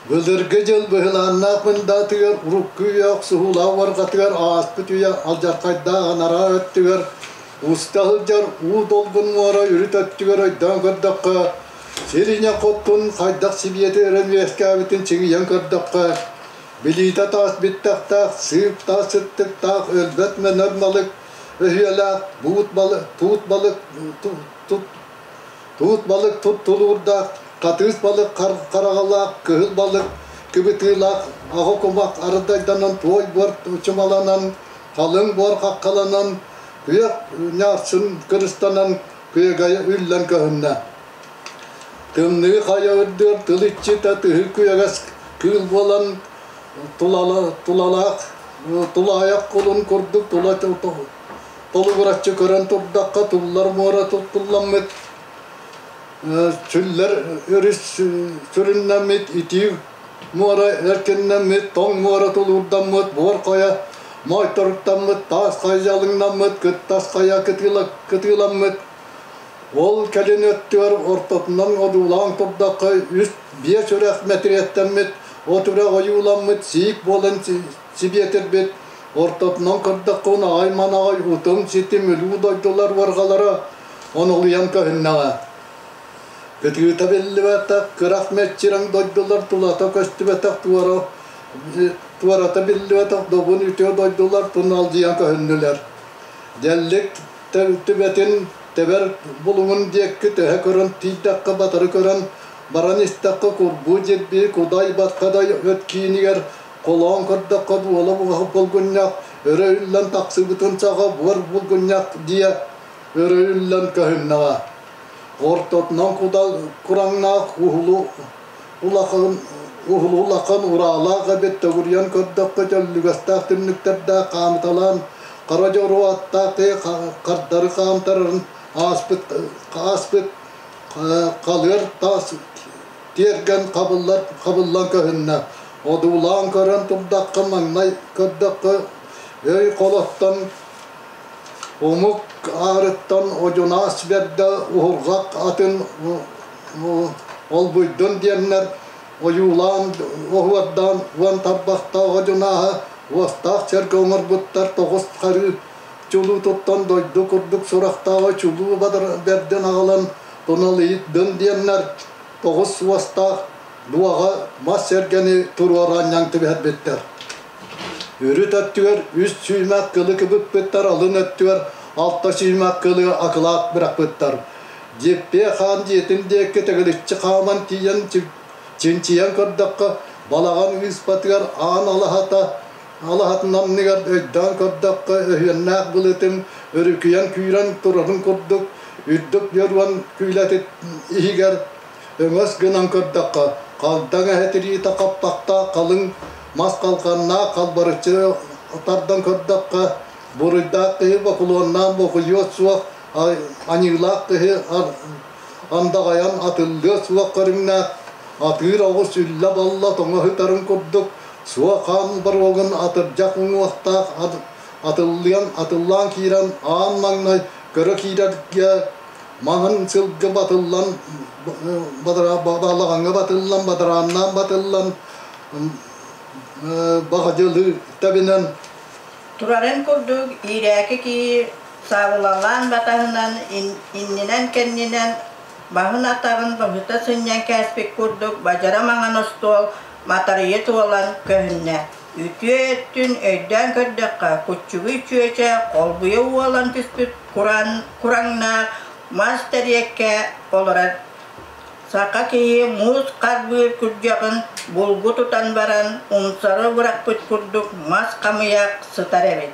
Былыргы дьыл быһылааннаах мындаатыгар, урукку үйэ охсуһуулаах уорҕатыгар, ааспыт үйэ алдьархайдаах анараа өттүгэр уста сылдьар уу долгун муора үрүт өттүгэр өйдөөн көрдөххө, сир ийэ хоттун хайдах сибиэти өрөн үөскээбитин чиҥийэн көрдөххө, билиитэ таас биттэхтээх, сыып таас сыттыктаах, өлбөт мөнөр малык өһүөлээх, буут балык, туут балык, туут балык туттулуурдаах, хатыыс балык хараҕалаах, кыһыл балык кыбытыылаах, аҕа кумах арыдайданан, туой буор чумаланан, халыҥ буор хаххаланан, күөх ньаассын кырыстанан күөгэйэ үллэн көһүннэ. Тымныы хайа үрдүгэр тыл иччитэ тыһы күөгэс кыыл буолан тулалаах тулаайах кулун курдук тула толугураччы көрөн турдахха туллар муора туттулламмыт сүллэр өрүс сүрүннэммит итии муора эркиннэммит тоҥ муора тулуурдаммыт буор хайа моойторуктаммыт таас хайа дьалыҥнаммыт кыттас хайа кытыыламмыт ол кэлин өттүгэр ортотунан одуулаан турдахха үс биэс үрэх мэтириэттэммит от үрэх ойууламмыт сиик буолан сибиэтирбит ортотунан көрдөххүн аҕай манаҕай утум ситим үлүү дойдулар уорҕалара онолуйан көһүннэҕэ. Кытыыта биллибэтэх, кырах мэччирэҥ дойдулар тулата көстүбэтэх туора туората биллибэтэх добун үтүө дойдулар туналдьыйан көһүннүлэр. Дьэллик түбэтин тэбэр булуҥун диэки төһө көрөн тиийдэххэ батары көрөн баран истэххэ курбуу дьирбии кудай батхадай өт киинигэр холоон көрдөххө буола булгунньах өрө үллэн тахсыбытын саҕа буор булгунньах дьиэ өрө үллэн көһүннэҕэ. Ортотунан кураҥнаах уһулу улахан уһулу улахан ураалаах эбит төгүрүйэн көрдөххө дьөллүгэстээх түннүктэрдээх хаамыталаан хара дьоруо аттаах киһи хардары хаамтарарын ааспыт ааспыт халыар таас тиэргэн хабыллар хабыллан көһүннэ. Одуулаан көрөн турдахха маҥнай көрдөххө өй холоттон омук аарыттан одьунаас бэрдэ уһурҕах атын олбуйдун диэннэр ойуулаан оһуордаан уон тарбахтаах одьунааһа уостаах сэргэ оҥорбуттар тоҕус харыы чулуу туттан дойду курдук сурахтааҕы чулуу бэрдин аҕалан туналыйдын диэннэр тоҕус уостаах дуоҕа мас сэргэни туруораанньаҥ түбэһэрбиттэр. Үрүт өттүгэр үс сүүмэх кылы кыбыппыттар, алын өттүгэр алта сүүмэх кылы акылаат бырахпыттар. Дьиппиэ хаан дьиэтин диэки төгүрүччү хааман тиийэн чинчийэн көрдөххө, балаҕан ыыспатыгар аан алаһата алаһатын анныгар өйдөөн көрдөххө, өһүөннээх былытын өрүкүйэн күүрэн турарын курдук, үрдүк дьоруон күүлэтин иһигэр өҥөс гынан көрдөххө, халдаҥ эһэ тириитэ хаппахтаах халыҥ мас халҕаннаах халбарыччы тардан көрдөххө, буруйдаах киһи бокулуоннаан бокуйуо суох, аньыылаах киһи андаҕайан атыллыа суох көрүҥнээх, атыыр оҕус үллэ-балла тоҥо сытарын курдук, суо хаан боруогун атырдьах уҥуохтаах атыллыан атыллаан киирэн аан маҥнай көрө киирэргэ маҥан сылгы батыллан балаҕаҥҥа батыллан бадарааннаан батыллан баҕадьылыы тэбинэн Турарын курдук иирээки киһи саабылалаан батаһынан иннинэн-кэннинэн баһын-атаҕын быһыта сынньан кээспит курдук бадьара маҥан остуол матарыйа туолан көһүннэ. Үтүө өттүн өйдөөн көрдөххө, куччугуй чүөчэ холбуйа уолан түспүт кураҥнаах мас тэриэккэ олорор саха киһи муус харбыыр күрдьэҕин булгу тутан баран умсары бырахпыт курдук мас хамыйах сытар эбит.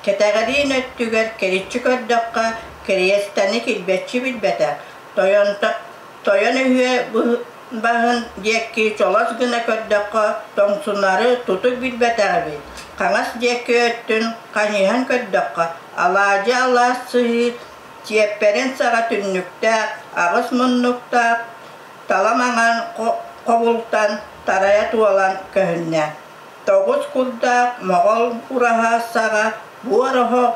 Кэтэҕэриин өттүгэр кэриччи көрдөххө, кириэстэни килбэччи билбэтэх, тойон өһүө баһын диэки чолос гына көрдөххө, тоҥсунары тутук билбэтэх эбит. Хаҥас диэки өттүн хайыһан көрдөххө, алаадьы алаас сыһыы чиэппэрин саҕа түннүктээх, аҕыс муннуктаах тала маҥан хобултан тарайа туолан көһүннэ. Тоҕус курдаах моҕол ураһа саҕа буор оһох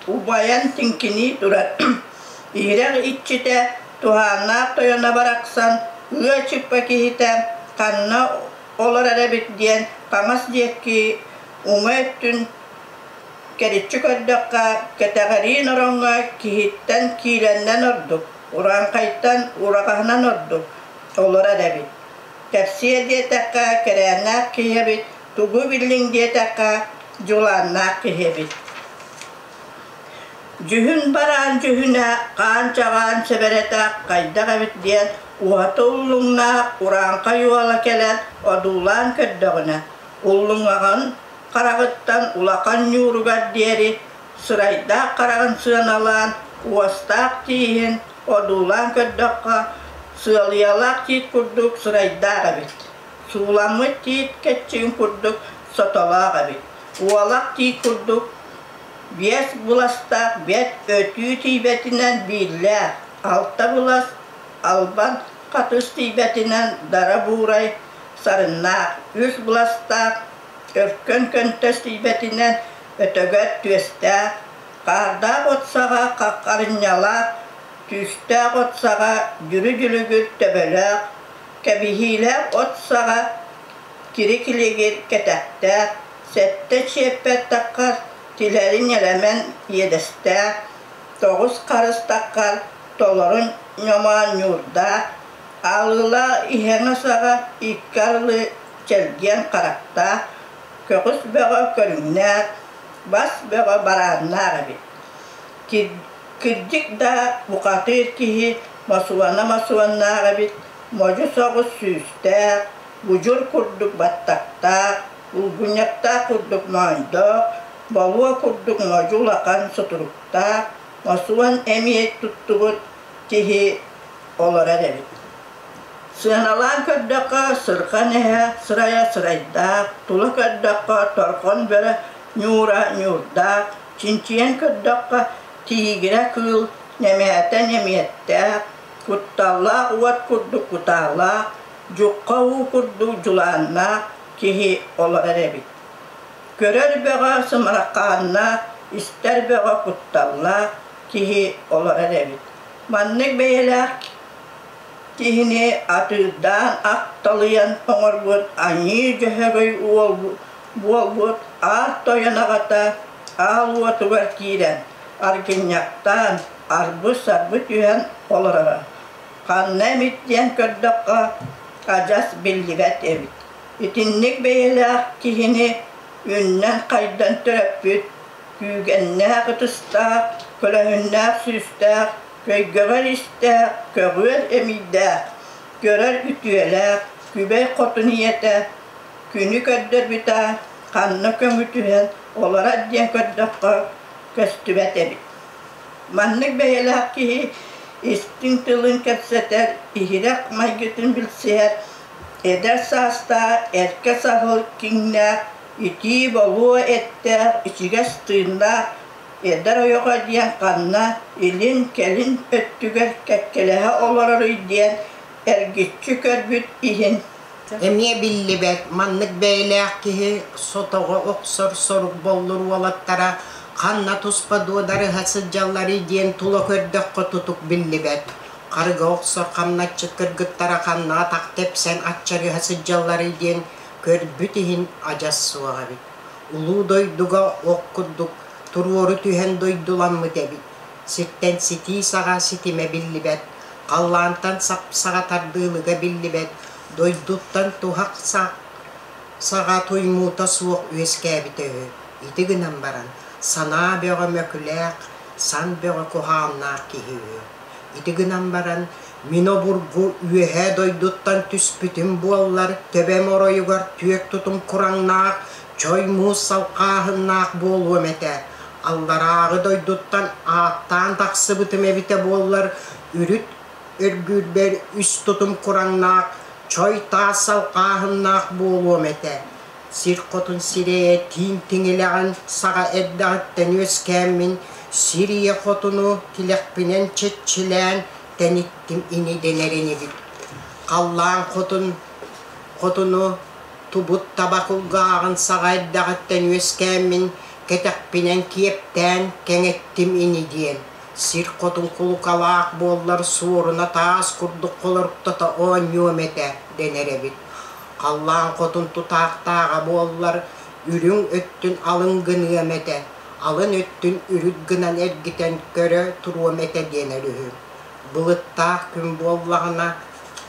убайан тиҥкинии турар. Иһирэх иччитэ туһааннаах тойоно барахсан ыа чыппа киһитэ ханна олорор эбит диэн хаҥас диэки уҥа өттүн кэриччи көрдөххө, кэтэҕэриин ороҥҥо киһиттэн киилэннэн ордук, урааҥхайтан ураҕаһынан ордук олорор эбит. Кэпсиэ диэтэххэ, кэрээннээх киһи эбит, тугу биллиҥ диэтэххэ, дьулааннаах киһи эбит. Дьүһүн бараан дьүһүнэ, хаан-чаҕаан сэбэрэтэ хайдах эбит диэн уһата уллуҥнаах урааҥхай уола кэлэн одуулаан көрдөҕүнэ, уллуҥаҕын хараҕыттан улахан ньууругар диэри сырайдаах хараҕын сыаналаан, уостаах тииһин одуулаан көрдөххө, сыалыйалаах тиит курдук сырайдаах эбит, сууламмыт тиит кэччигин курдук сотолоох эбит, уолах тиит курдук биэс быластаах бэрт өтүү тиийбэтинэн бииллээх, алта былас албан хатыс тиийбэтинэн дара буурай сарыннаах, үс быластаах өркөн көнтөс тиийбэтинэн өтөгөр түөстээх, хаардаах от саҕа хаххарынньалаах, түүстээх от саҕа дьүрү-дьүлүгүр төбөлөөх, кэбиһиилээх от саҕа кири-килигир кэтэхтээх, сэттэ чиэппэр таххар тилэри ньэлэмэн иэдэстээх, тоҕус харыс таххар толору ньомоон ньуурдаах, аалыылаах иһэҥэ саҕа икки арылы чэлгиэн харахтаах, көҕүс бөҕө көрүҥнээх, бас бөҕө барааннаах эбит. Кирдьик да бухатыыр киһи мосуона мосуоннаах эбит, модьу соҕус сүүстээх, будьур курдук баттахтаах, улгунньахтаах курдук моойдоох, болуо курдук модьу улахан сутуруктаах, мосуон эмиэ туттубут киһи олорор эбит. Сыаналаан көрдөххө, сырхан эһэ сырайа сырайдаах, тула көрдөххө, торҕон бөрө ньуура ньуурдаах, чинчийэн көрдөххө, тиигирэ кыыл нэмээтэ нэмиэттээх, кутталлаах уот курдук кутаалаах, дьухха уу курдук дьулааннаах киһи олорор эбит. Көрөр бөҕө сымарахааннаах, истэр бөҕө кутталлаах киһи олорор эбит. Маннык бэйэлээх киһини атыырдаан ахталыйан оҥорбут Аньыы Дьөһөгөй уол буолбут аар тойон аҕата аал уотугар киирэн аргынньахтаан арбы-сарбы түһэн олороро. Ханна эмит диэн көрдөххө, адьас биллибэт эбит. Итинник бэйэлээх киһини үннэн-хайдан төрөппүт, күүгэннээх ытыстаах, көлөһүннээх сүүстээх, көйгөҕөр истээх, көҕүөр эмийдээх, көрөр үтүөлээх, күбэй хотун ийэтэ күнү көрдөрбүтэ ханна көҥү түһэн олорор диэн көрдөххө көстүбэт эбит. Маннык бэйэлээх киһи истиҥ тылын кэпсэтэр, иһирэх майгытын билсиһэр, эдэр саастаах, эркэ саһыл киҥнээх, итии болуо эттээх, ичигэс тыыннаах эдэр ойоҕо диэн ханна илин-кэлин өттүгэр кэккэлэһэ олороруй диэн эргиччи көрбүт иһин Эмиэ биллибэт, маннык бэйэлээх киһи сотоҕо охсор сорук боллур уолаттара ханна туспа дуодарыһа сылдьалларый диэн тула көрдөххө тутук биллибэт. Харыга охсор хамначчыт кыргыттара ханна атах тэпсэн аччарыһа сылдьалларый диэн көрбүт иһин адьас суох эбит. Улуу дойдуга ох курдук туруору түһэн дойдуламмыт эбит. Сиртэн ситии саҕа ситимэ биллибэт, халлаантан сап-саҕа тардыылыга биллибэт, дойдуттан туһах саҕа туймуута суох үөскээбитэ үһү. Ити гынан баран, санаа бөҕө мөкүлээх, сан бөҕө куһаҕаннаах киһи үһү. Ити гынан баран, мин обургу үөһээ дойдуттан түспүтүм буоллар, төбөм оройугар түөрт тутум кураҥнаах, чой муус салҕааһыннаах буолуом этэ. Алларааҕы дойдуттан ааттаан тахсыбытым эбитэ буоллар, үрүт үргүүрбэр үс тутум кураҥнаах, чой таас салҕааһыннаах буолуом этэ. Сир хотун сирэйэ тииҥ тиҥилэҕин саҕа эрдэҕиттэн үөскээммин, сир ийэ хотуну тилэхпинэн чэччилээн тэниттим ини дэнэр инибит. Халлаан хотун хотуну тубут таба кулгааҕын саҕа эрдэҕиттэн үөскээммин, кэтэхпинэн киэптээн кэҥэттим ини диэн. Сир хотун кулукалаах буоллар суоруна таас курдук холоруктата оонньуом этэ дэнэр эбит. Халлаан хотун тутаахтааҕа буоллар, үрүҥ өттүн алын гыныам этэ, алын өттүн үрүт гынан эргитэн көрө туруом этэ диэнэр үһү. Былыттаах күн буоллаҕына,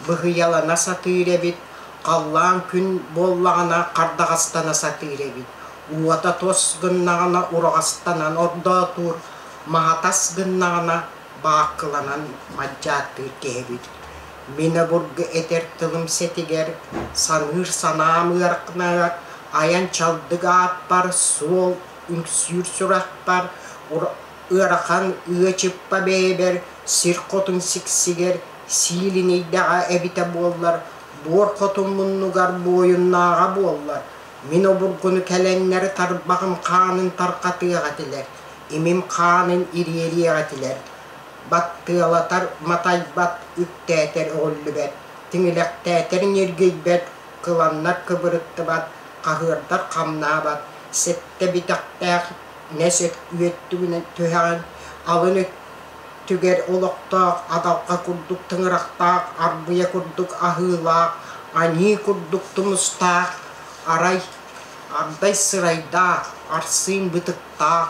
быһыйалана сатыыр эбит, халлаан күн буоллаҕына хардаҕастана сатыыр эбит. Уота тос гыннаҕына ураҕастанан ордоотуур, маһа тас гыннаҕына бааккыланан мадьааттыыр киһи эбит. Мин обургу этэр тылым сэтигэр, саныыр санаам ыараханыгар айан чалдык ааппар, суол үҥсүүр сурахпар, ыарахан ыачыппа бэйэбэр, сир хотун сиксигэр, сиилинийдэҕэ эбитэ буоллар, буор хотун муннугар буойуннааҕа буоллар, мин обургуну кэлэннэр тарбаҕым хаанын тарҕатыах этилэр, имим хаанын ириэриэх этилэр. Баттыалатар матайбат, үктээтэр өҕүллүбэт, тиҥилэхтээтэр ньиргийбэт, кыланнар кыбырыттыбат, хаһыардар хамнаабат, сэттэ битэхтээх нэс үөттүгүнэн түһэҕин, алын өттүгэр олохтоох адалҕа курдук тыҥырахтаах, арбыйа курдук аһыылаах, аньыы курдук тумустаах, арай ардай сырайдаах, арсыын бытыктаах,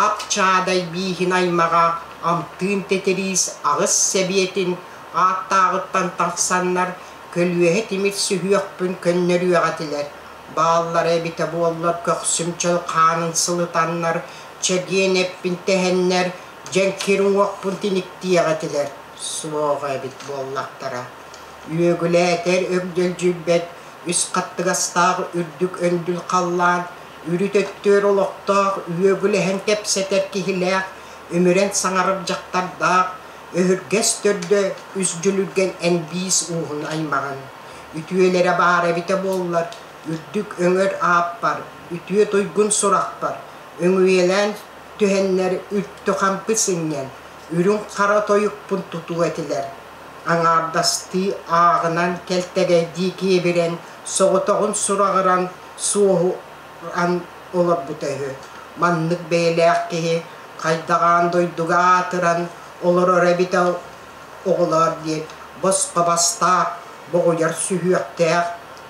ап чаадай бииһин аймаҕа Амтыын Тэтириис аҕыс сэбиэтин ааттааҕыттан тахсаннар, көлүөһэ тимир сүһүөхпүн көннөрүөх этилэр. Бааллара эбитэ буоллар көхсүм чөл хаанын сылытаннар, чэгиэн эппин тэһэннэр, дьэҥкир уҥуохпун тиниктиэх этилэр. Суоҕа эбит буоллахтара. Үөгүлээтэр өгдөлдьүйбэт үс хаттыгастаах үрдүк өндүл халлаан, үрүт өттүөр олохтоох үөгүлэһэн кэпсэтэр киһилээх, өмүрэн саҥарар дьахтардаах, өһүргэс төрдө үс дьүлүргэн эн биис ууһун аймаҕын. Үтүөлэрэ баара эбитэ буоллар, үрдүк өҥөр ааппар, үтүө туйгун сурахпар, өҥүйэлээн түһэннэр үртү хампы сынньан, үрүҥ хара тойукпун тутуо этилэр. Аҥаардастыы ааҕынан кэлтэгэйдии киэбирэн, соҕотоҕун сураҕыран, суоһуран олорбута үһү. Маннык бэйэлээх киһи хайдаҕаан дойдуга аатыран олорор эбитэ оҕолоор диэн босхо бастаах, боҕуйар сүһүөхтээх,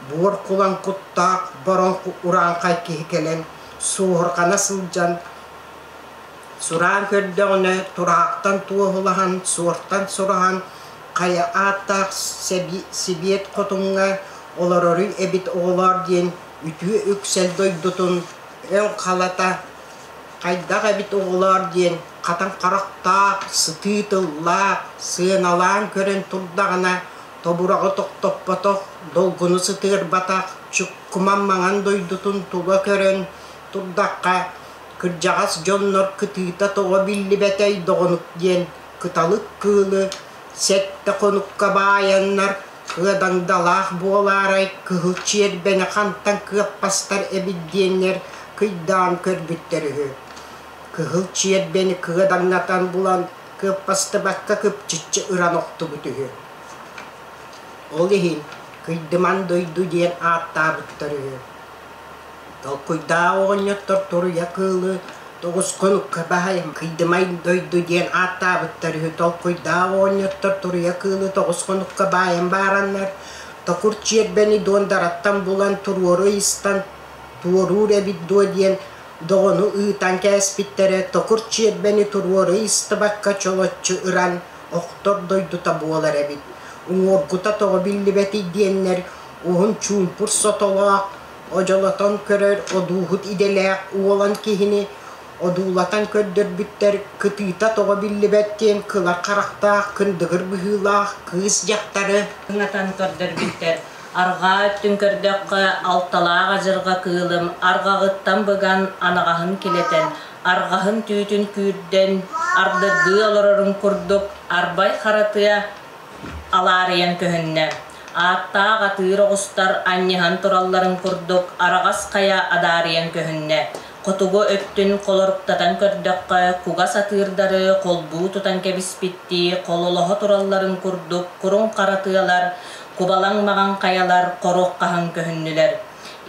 буор кулан куттаах бороҥ урааҥхай киһи кэлэн суоһурҕана сылдьан сураан көрдөҕүнэ тураахтан туоһулаһан, суортан сураһан хайа ааттаах Сибиэт хотуҥҥа олороруй эбит оҕолоор диэн үтүө үксэл дойдутун өҥ халата хайдах эбит оҕолоор диэн хатан харахтаах, сытыы тыллаах, сыаналаан көрөн турдаҕына тобураҕы тохтоппотох, долгуну сытыарбатах, чуккуман маҥан дойдутун тула көрөн турдахха кырдьаҕас дьоннор кытыыта тоҕо биллибэтэй доҕонук диэн кыталык кыылы сэттэ хонукка баайаннар кыадаҥдалаах буолаарай кыһыл чиэрбэни хантан кыаппастар эбит диэннэр кыйдаан көрбүттэр үһү. Кыһыл чиэрбэни кыадаҥнатан булан кыаппастыбакка кыпчыччы ыран охтубут үһү. Ол иһин Кыйдыман дойду диэн ааттаабыттар үһү. Толкуйдаах оҕонньоттор туруйа кыылы тоҕус хонукка баһайан Кыйдымай дойду диэн ааттаабыттар үһү. Толкуйдаах оҕонньоттор туруйа кыылы тоҕус хонукка баайан баараннар, токур чиэрбэни дуондараттан булан туруору ыйыстан туоруур эбит дуо диэн доҕону ыытан кээспиттэрэ, токур чиэрбэни туруору ыйыстыбакка чолоччу ыран охтор дойдута буолар эбит. Уҥуоргута тоҕо биллибэтий диэннэр уһун чуумпур сотолоох одьолотон көрөр одууһут идэлээх уолан киһини одуулатан көрдөрбүттэр кытыыта тоҕо биллибэт диэн кылар харахтаах кындыгыр быһыылаах кыыс дьахтары Кыҥатан көрдөрбүттэр. Арҕаа өттүн көрдөххө, алталаах адьырҕа кыылым арҕаҕыттан быган, анаҕаһын килэтэн, арҕаһын түүтүн күүрдэн, ардыргыы олорорун курдук, арбай хара тыа алаарыйан көһүннэ. Ааттаах атыыр оҕустар анньыһан туралларын курдук араҕас хайа адаарыйан көһүннэ. Хотугу өттүн холоруктатан көрдөххө, кугас атыырдары холбуу тутан кэбиспиттии хололоһо туралларын курдук куруҥ хара тыалар, кубалаҥ маҕан хайалар хоруох хаһан көһүннүлэр.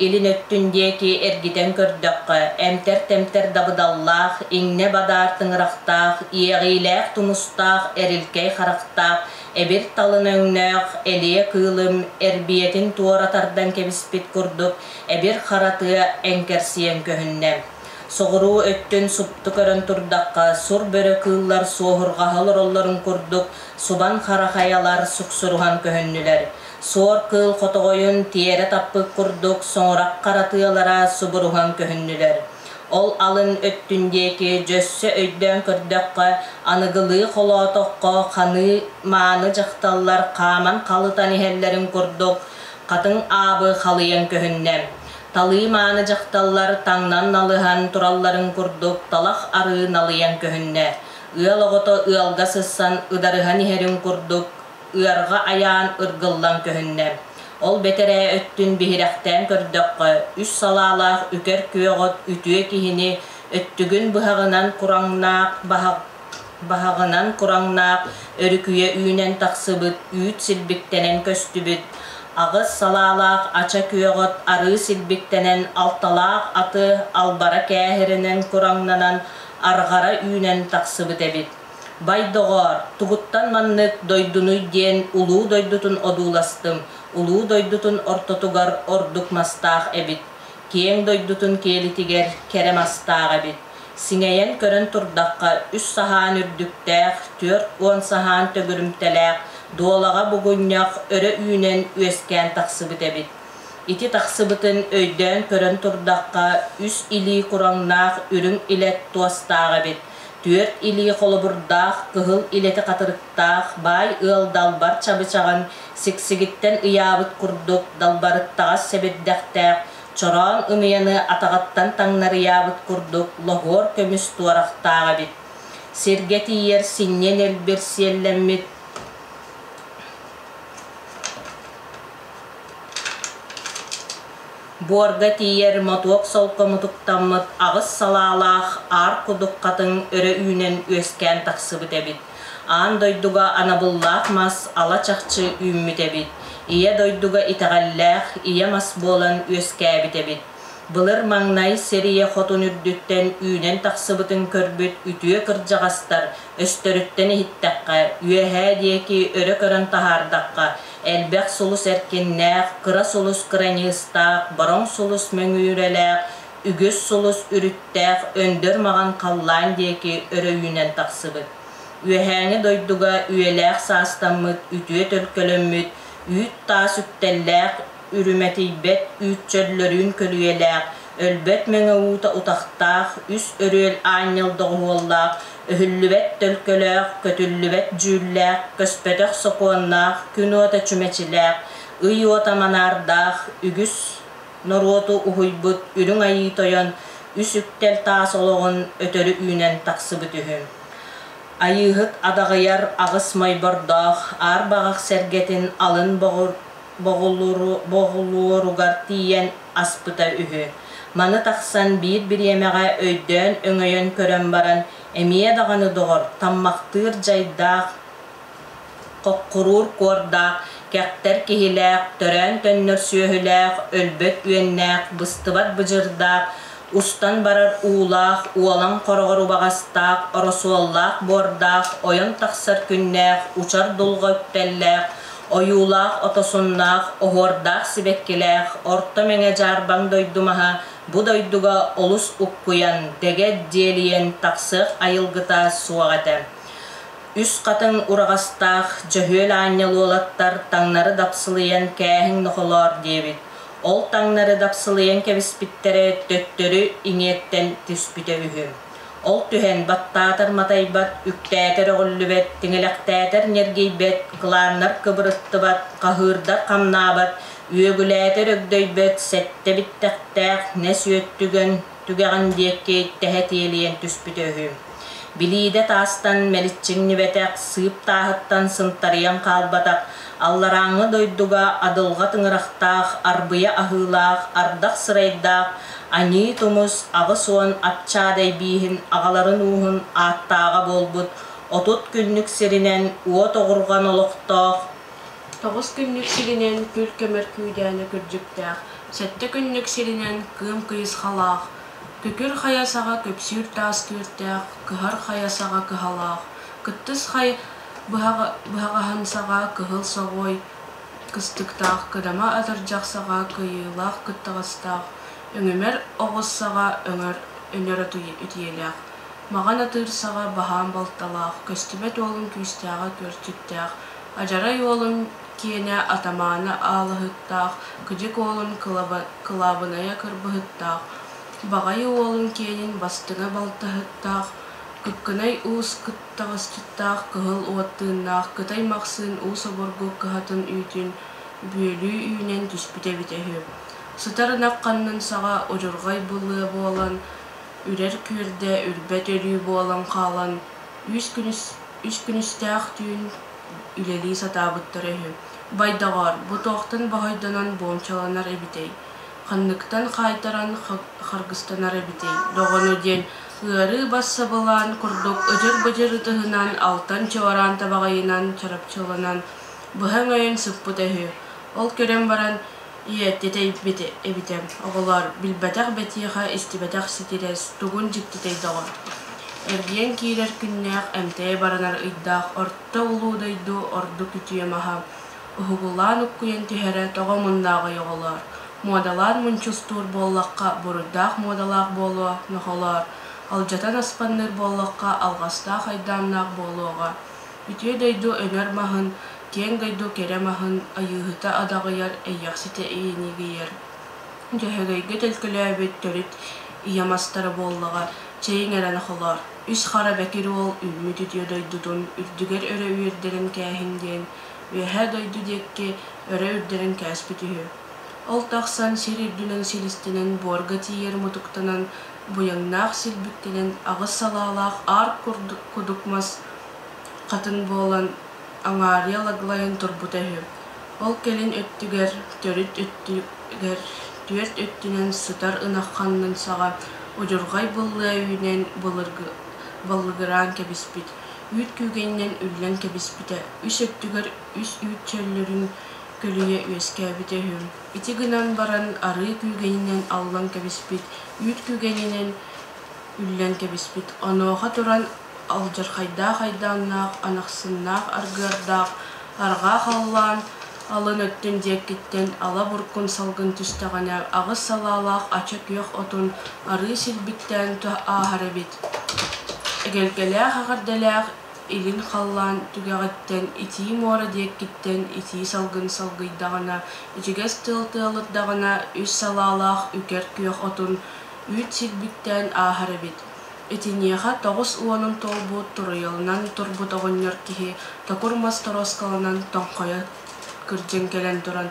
Илин өттүн диэки эргитэн көрдөххө, эмтэр-тэмтэр дабыдаллаах, иҥнэ бадаар тыҥырахтаах, иэҕиилээх тумустаах, эрилкэй харахтаах, Эбир талын өҥнөөх элиэ кыылым эрбийэтин туора тардан кэбиспит курдук эбир хара тыа эҥкэрсийэн көһүннэ. Соҕуруу өттүн супту көрөн турдахха, сур бөрө кыыллар суоһурҕаһа олороллорун курдук субан хара хайалар суксуруһан көһүннүлэр. Суор кыыл хотоҕойун тиэрэ таппыт курдук соҥурах хара тыалара субуруһан көһүннүлэр. Ол алын өттүн диэки дьөссө өйдөөн көрдөххө, аныгылыы холоотоххо ханыы мааны дьахталлар хааман халытан иһэллэрин курдук, хатыҥ аабы халыйан көһүннэ. Талыы мааны дьахталлар таҥнан налыһан туралларын курдук талах арыы налыйан көһүннэ. Ыал оҕото ыалга сыссан ыдарыһан иһэрин курдук ыарҕа айаан ыргыллан көһүннэ. Ол бэтэрээ өттүн биһирэхтээн көрдөххө, үс салаалаах үкэр күөх от үтүө киһини өттүгүн быһаҕынан кураҥнаах баһаҕынан кураҥнаах өрүкүйэ үүнэн тахсыбыт үүт силбиктэнэн көстүбүт, аҕыс салаалаах ача күөх от арыы силбиктэнэн алталаах аты албара кээһиринэн кураҥнанан арҕара үүнэн тахсыбыт эбит. Бай доҕоор, тугуттан маннык дойдунуй диэн улуу дойдутун одууластым, улуу дойдутун ортотугар ордук мастаах эбит, киэҥ дойдутун киэлитигэр кэрэ мастаах эбит. Сиҥэйэн көрөн турдахха, үс саһаан үрдүктээх, 40 саһаан төгүрүмтэлээх, дуолаҕа бугунньах өрө үүнэн үөскээн тахсыбыт эбит. Ити тахсыбытын өйдөөн көрөн турдахха, үс илии кураҥнаах үрүҥ илэт туостаах эбит. Түөрт илии холобурдаах, кыһыл илэти хатырыктаах баай ыал далбар чабычаҕын сиксигиттэн ыйаабыт курдук далбарыттаҕас сэбирдэхтээх, чороон ымыйаны атаҕыттан таҥнарыйаабыт курдук лоһуор көмүс туорахтаах эбит. Сиргэ тиийэр синньэ нэлбир сиэллэммит Буорга тиийэр мотуок солко мутуктаммыт аҕыс салаалаах аар кудук хатыҥ өрө үүнэн үөскээн тахсыбыт эбит. Аан дойдуга анабыллаах мас ала чахчы үүммүт эбит. Ийэ дойдуга итэҕэллээх ийэ мас буолан үөскээбит эбит. Былыр маҥнай сирийэ хотун үрдүттэн үүнэн тахсыбытын көрбүт үтүө кырдьаҕастар өстөрүттэн иһиттэххэ, үөһээ диэки өрө көрөн таһаардахха, элбэх сулус эркиннээх, кыра сулус кыраньыыстаах, бороҥ сулус мөҥүүрэлээх, үгүс сулус үрүттээх өндөр маҕан халлаан диэки өрө үүнэн тахсыбыт. Үөһээҥи дойдуга үйэлээх саастаммыт, үтүө төлкөлөммүт, үүт-таас үктэллээх, үрүмэтийбэт үүт чөллөрүүн көлүйэлээх, өлбөт мэҥэ уута утахтаах, үс өрүөл аанньал доҕуһуоллаах, өһүллүбэт төлкөлөөх, көтүллүбэт дьүүллээх, көспөтөх сокуоннаах, күн уота чүмэчилээх, ый уота манаардаах, үгүс норуоту уһуйбут Үрүҥ Айыы Тойон үс үктэл таас олоҕун өтөрү үүнэн тахсыбыт үһү. Айыыһыт адаҕыйар аҕыс мойбордоох аар баҕах сэргэтин алын боҕулуоругар тиийэн аспыта үһү. Маны тахсан биир бириэмэҕэ өйдөөн өҥөйөн көрөн баран, эмиэ даҕаны доҕор, таммахтыыр дьайдаах, хоккуруур куордаах, кэхтэр киһилээх, төрөөн төннөр сүөһүлээх, өлбөт үөннээх, быстыбат быдьырдаах, устан барар уулаах, уолан хороҕор убаҕастаах, оросуоллаах буордаах, ойон тахсар күннээх, учар дулҕа үктэллээх, ойуулаах отосуннаах, оһуордаах сибэккилээх, орто мэҥэ дьаарбаҥ дойду маһа бу дойдуга олус уккуйан, дэгэ диэлийэн тахсыах айылгыта суох этэ. Үс хатыҥ ураҕастаах дьөһүөл аанньал уолаттар таҥнары дапсылыйан кээһиҥ нохолоор диэбит. Ол таҥнары дапсылыйан кэбиспиттэрэ төттөрү иҥиэттэн түспүтэ үһү. Ол түһэн баттаатар матайбат, үктээтэр өҕүллүбэт, тиҥилэхтээтэр ньиргийбэт, кылааннар кыбырыттыбат, хаһыырдар хамнаабат, үөгүлээтэр өгдөйбөт, сэттэ биттэхтээх, нэс үөттүгэн, түгэҕин диэки тэһэ тиэлийэн түспүтэ үһү. Билиидэ таастан мэличчиҥнибэтэх, сыып тааһыттан сынтарыйан хаалбатах, алларааҥҥы дойдуга адылҕа тыҥырахтаах, арбыйа аһыылаах, ардах сырайдаах, аньыы тумус 80 апчаадай бииһин аҕаларын ууһун ааттааҕа буолбут 30 күннүк сиринэн уот оҕурҕан олохтоох Тоҕус күннүк сиринэн күл көмөр күүдээнэ күрдьүктээх, сэттэ күннүк сиринэн кыым кыйысхалаах, күкүр хайа саҕа күпсүүр таас күөртээх, кыһар хайа саҕа кыһалаах, кыттыс Быһаҕаһын саҕа кыһыл соҕуой кыстыктаах, кыдама атырдьах саҕа кыайыылаах кыттаҕастаах, өҥүмэр оҕус саҕа өҥөр өнөр үтүөлээх, маҕан атыыр саҕа баһаам балталаах, көстүбэт уолун күүстээҕэ күөрчүттээх, адьарай уолун киэнэ атамаана аалаһыттаах, кыдьык уолун кылаабынайа кырбыһыттаах, баҕайы уолун киэнин бастыҥа балтаһыттаах, кыккынай уус кыттаҕасчыттаах кыһыл уот тыыннаах Кытай Махсыын уус обургу кыһатын үүтүн бүөлүү үүнэн түспүт эбитэ үһү. Сытар ынах ханнын саҕа удьурҕай былыа буолан, үрэр күөрдэ үрбэт өлүү буолан хаалан, үс күнүстээх түүн үлэлии сатаабыттара үһү. Бай доҕоор, бу туохтан боһойдонон буомчаланар эбитэй, ханныктан хаайтаран харгыстанар эбитэй, доҕону диэн ыарыы бас сабылаан курдук ыдьыр-быдьыр ытыһынан алтан чуораан табаҕайынан чарапчыланан быһа өҥөйөн сыппыта үһү. Ол көрөн баран ийэ тэтэйбит эбитэ, оҕолоор, билбэтэх бэтиэхэ, истибэтэх ситирэс, тугун дьиктитэй доҕор. Эргийэн киирэр күннээх, эмтэйэ баранар ыйдаах орто улуу дойду ордук үтүө маһа, уһугулаан уккуйан түһэрэ тоҕо муннааҕый оҕолоор, муодалаан мунчустуур буоллахха буруйдаах муодалаах буолуо, нохолоор, алдьатан аспанныыр буоллахха алҕастаах айдааннаах буолуоҕа. Үтүө дойду өлөр маһын, киэҥ дойду кэрэ маһын айыыһыта адаҕыйар, эйиэхситэ иинигийэр. Дьөһөгөйгө төлкөлөөбүт төрүт ийэ мастара буоллаҕа, чэйиҥ эрэ нохолоор, үс хара бэкир уол үүммүт үтүө дойдутун үрдүгэр өрө үөрдэрин кээһин диэн, үөһээ дойду диэки өрө үрдэрин кээспит үһү. Ол тахсан сир үрдүнэн силистэнэн буорга тиийэр мутуктанан, быйаҥнаах силбиктэнэн аҕыс салаалаах аар кудук мас хатын буолан аҥаарыйа лаглайан турбута үһү. Ол кэлин өттүгэр, төрүт өттүгэр түөрт өттүнэн сытар ынах ханнын саҕа удьурҕай быллыа үүнэн баллыгыраан кэбиспит, үүт күүгэнинэн үллэн кэбиспитэ, үс өттүгэр үс үүт чөллөрүн көлүйэ үөскээбитэ үһү. Ити гынан баран арыы күүгэнинэн аллан кэбиспит, үүт күүгэнинэн үллэн кэбиспит. Онуоха туран алдьархайдаах айдааннаах, анахсыннаах аргыардаах, арҕаа халлаан алын өттүн диэккиттэн ала буркун салгын түстэҕинэ аҕыс салаалаах ача күөх отун арыы силбиктээн ааһар эбит. Эгэлгэлээх эҕэрдэлээх илин халлаан түгэҕиттэн итии муора диэккиттэн итии салгын салгыйдаҕына, ичигэс тыал тыалырдаҕына үс салаалаах үкэр күөх отун үүт силбиктээн ааһар эбит. Итиниэхэ 90-ун туолбут туруйаланан турбут оҕонньор киһи токур мас торуоскаланан тоҥхойо кырдьан кэлэн туран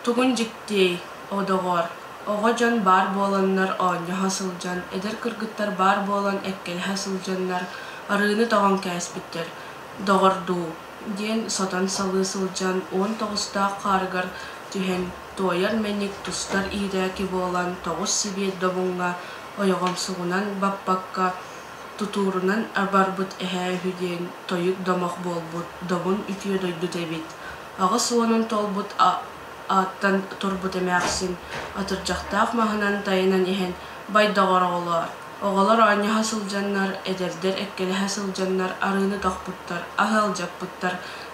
«Тугун дьиктиэй, о доҕоор, оҕо дьон баар буоланнар оонньоһо сылдьан, эдэр кыргыттар баар буолан эккэлэһэ сылдьаннар арыыны тоҕон кээспиттэр, доҕордуу» диэн сотон салыы сылдьан 19-таах хаарыгар түһэн туойар мэник тустар иирээки буолан тоҕус сибиэт добуҥҥа ойоҕомсугунан баппакка тутуурунан барбыт эһээ үһү диэн тойук домох буолбут добун үтүө дойдута эбит. 80-ун туолбут ааттан турбут эмээхсин атырдьахтаах маһынан тайанан иһэн бай доҕор оҕолоор, оҕолор оонньоһо сылдьаннар, эдэрдэр эккэлэһэ сылдьаннар арыыны тохпуттар, аһы алдьаппыттар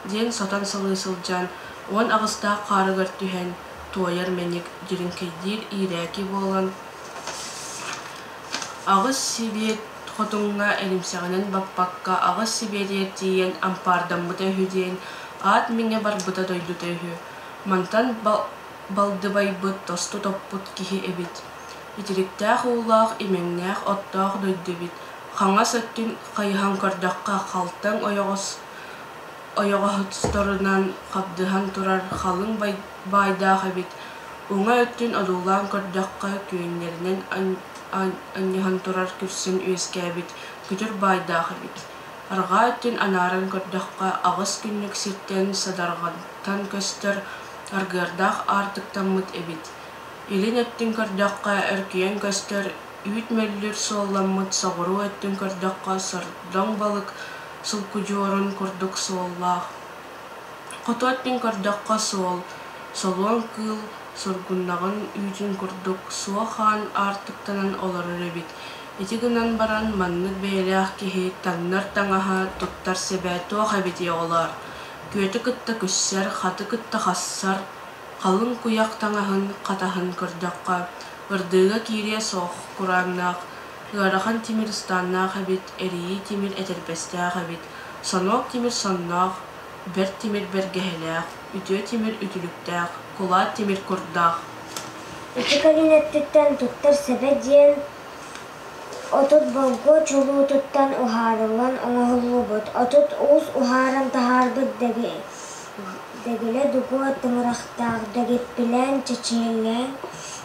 диэн сотон салыы сылдьан 18-таах хаарыгар түһэн туойар мэник дьириҥкэйдиир иирээки буолан аҕыс сибиэт хотуҥҥа эримсэҕинэн баппакка аҕыс сибиэтигэр тиийэн ампаардаммыта үһү диэн аат миҥэ барбыта дойдута үһү. Мантан балдыбайбыт тосту топпут киһи эбит. Итириктээх уулаах, имэҥнээх оттоох дойду эбит. Хаҥас өттүн хайыһан көрдөххө халтаҥ ойоҕос ойоҕосторунан хабдыһан турар халыҥ баайдаах эбит. Уҥа өттүн одуулаан көрдөххө күөннэринэн анньыһан турар күрсүн үөскээбит күтүр баайдаах эбит. Арҕаа өттүн анааран көрдөххө аҕыс күннүк сиртэн садарҕантан көстөр аргыардаах аартыктаммыт эбит. Илин өттүн көрдөххө өркүйэн көстөр үүт мөллүр суолламмыт соҕуруу өттүн көрдөххө сордоҥ балык сулкудьуорун курдук суоллаах. Хоту өттүн көрдөххө суол, солуон кыыл сургуннаҕын үүтүн курдук суо хаан аартыктанан олорор эбит. Ити гынан баран маннык бэйэлээх киһи таҥнар таҥаһа, туттар сэбэ туох эбитий оҕолоор? Күөтү кытта күссэр, хаты кытта хассар, халыҥ куйах таҥаһын хатаһын көрдөххө, ырдыыга киириэ суох курааҥнаах, ыарахан тимир ыстааннаах эбит, эрийии тимир этэрбэстээх эбит, сонуок тимир сонноох, бэрт тимир бэргэһэлээх, үтүө тимир үтүлүктээх, кулаат тимир курдаах. Ити кэлин өттүттэн туттар сэбэ диэн 30 болгуо чулуутуттан уһаарыллан оҥоһуллубут, 30 уус уһааран таһаарбыт дэгилэ дугуо тыҥырахтаах дэгиппилээн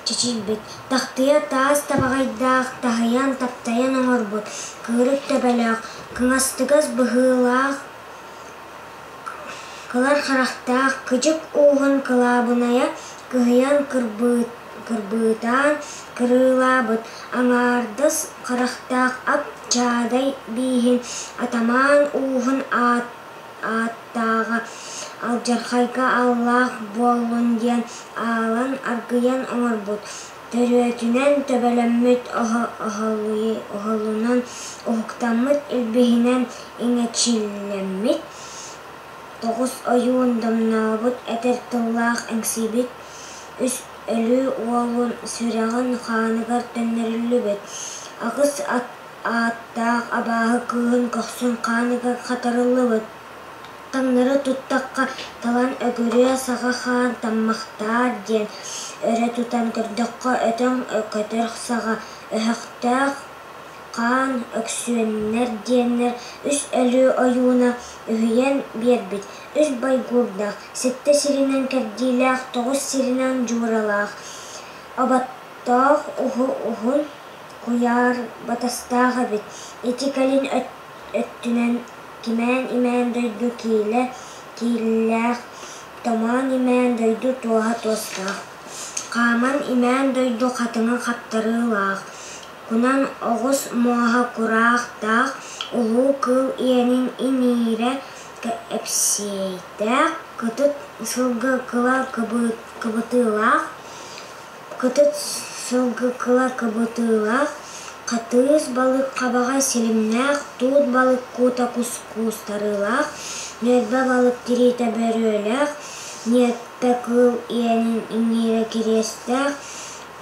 чэчилбит, тахтыйа таас табаҕайдаах таһыйан таптайан оҥорбут, кыырык төбөлөөх, кыҥастыгас быһыылаах кылар харахтаах кыдьык ууһун кылаабынайа кыһыйан кырбыытаан кырыылаабыт, аҥаардас харахтаах ап чаадай бииһин атамаан ууһун ааттааҕа алдьархайга аллаах буоллун диэн аалан аргыйан оҥорбут, төрүөтүнэн төбөлөммүт оһолунан уһуктаммыт илбиһинэн иҥэчиллэммит, тоҕус ойуун домнообут этэр тыллаах эҥсийбит, үс өлүү уолун сүрэҕин хааныгар төннөрүллүбүт, аҕыс ааттаах абааһы кыыһын көхсүн хааныгар хатарыллыбыт. Таҥнары туттахха талан өгүрүө саҕа хаан таммахтаар диэн өрө тутан көрдөххө өтөҥ көтөр саҕа өһөхтөөх хаан өксүөннэр диэннэр үс өлүү ойууна үһүйэн биэрбит, үс байгуурдаах, сэттэ сиринэн кэрдиилээх, тоҕус сиринэн дьууралаах, оботтоох уһун куйаар батастаах эбит. Ити кэлин өттүнэн кимээн-имээн дойду киилэ кииллээх, томоон-имээн дойду туоһа туостаах, хааман-имээн дойду хатыҥа хаптарыылаах, кунан оҕус муоһа кураахтаах, улуу кыыл иэнин иҥиирэ эпсиэйдээх, кытыт сылгы кыла кыбытыылаах, кытыт сылгы кыла кыбытыылаах, хатыыс балык хабаҕа силимнээх, туут балык куута куустарыылаах, ньүөлбэ балык тириитэ бөрүөлээх, ньиэппэ кыыл иэнин иҥиирэ кириэстээх,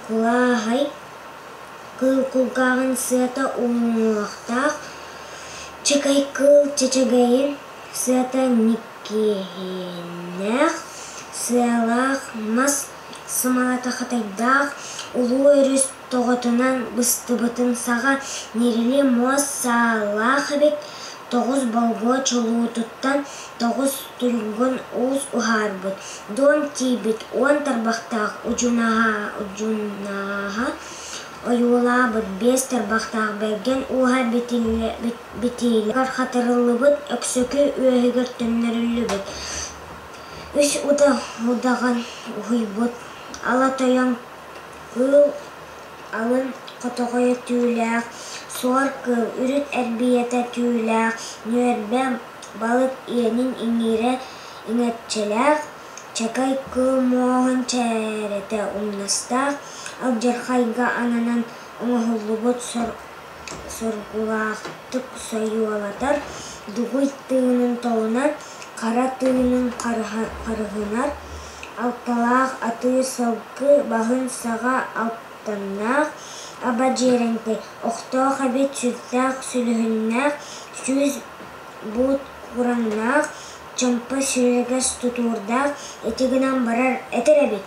кулааһай кыыл кулгааҕын сыата уҥуохтаах, чэкэй кыыл чэчэгэйин сыата ньиккиһиннээх, сыалаах мас сымалата хатайдаах, улуу өрүс тоҕотунан быстыбытын саҕа ньирили муос саалаах эбит, тоҕус болгуо чулуутуттан тоҕус туйгун уус уһаарбыт, дуом тиийбит уон тарбахтаах удьунааһа ойуулаабыт биэс тарбахтаах бэргэн ууһа битиилэр хатарыллыбыт, өксөкү үөһүгэр төннөрүллүбүт, үс удаҕан уһуйбут, ала тойон кыыл алын хотоҕойо түүлээх, суор кыыл үрүт эрбийэтэ түүлээх, ньүөрбэ балык иэнин иҥиирэ иҥэрчэлээх, чакай кыыл муоһун чээрэтэ умнастаах, алдьархайга ананан оҥоһуллубут соргулаахтык сойуолатар, дугуй тыынын толунар, хара тыынын харыһынар, алталаах атыыр сылгы баһын саҕа алтаннаах, аба дьиэрэҥтэй, охтоох эбит сүрдээх сүлүһүннээх, сүүс буут кураҥнаах, чомпо сүлүгэс тутуурдаах, ити гынан барар этэр эбит.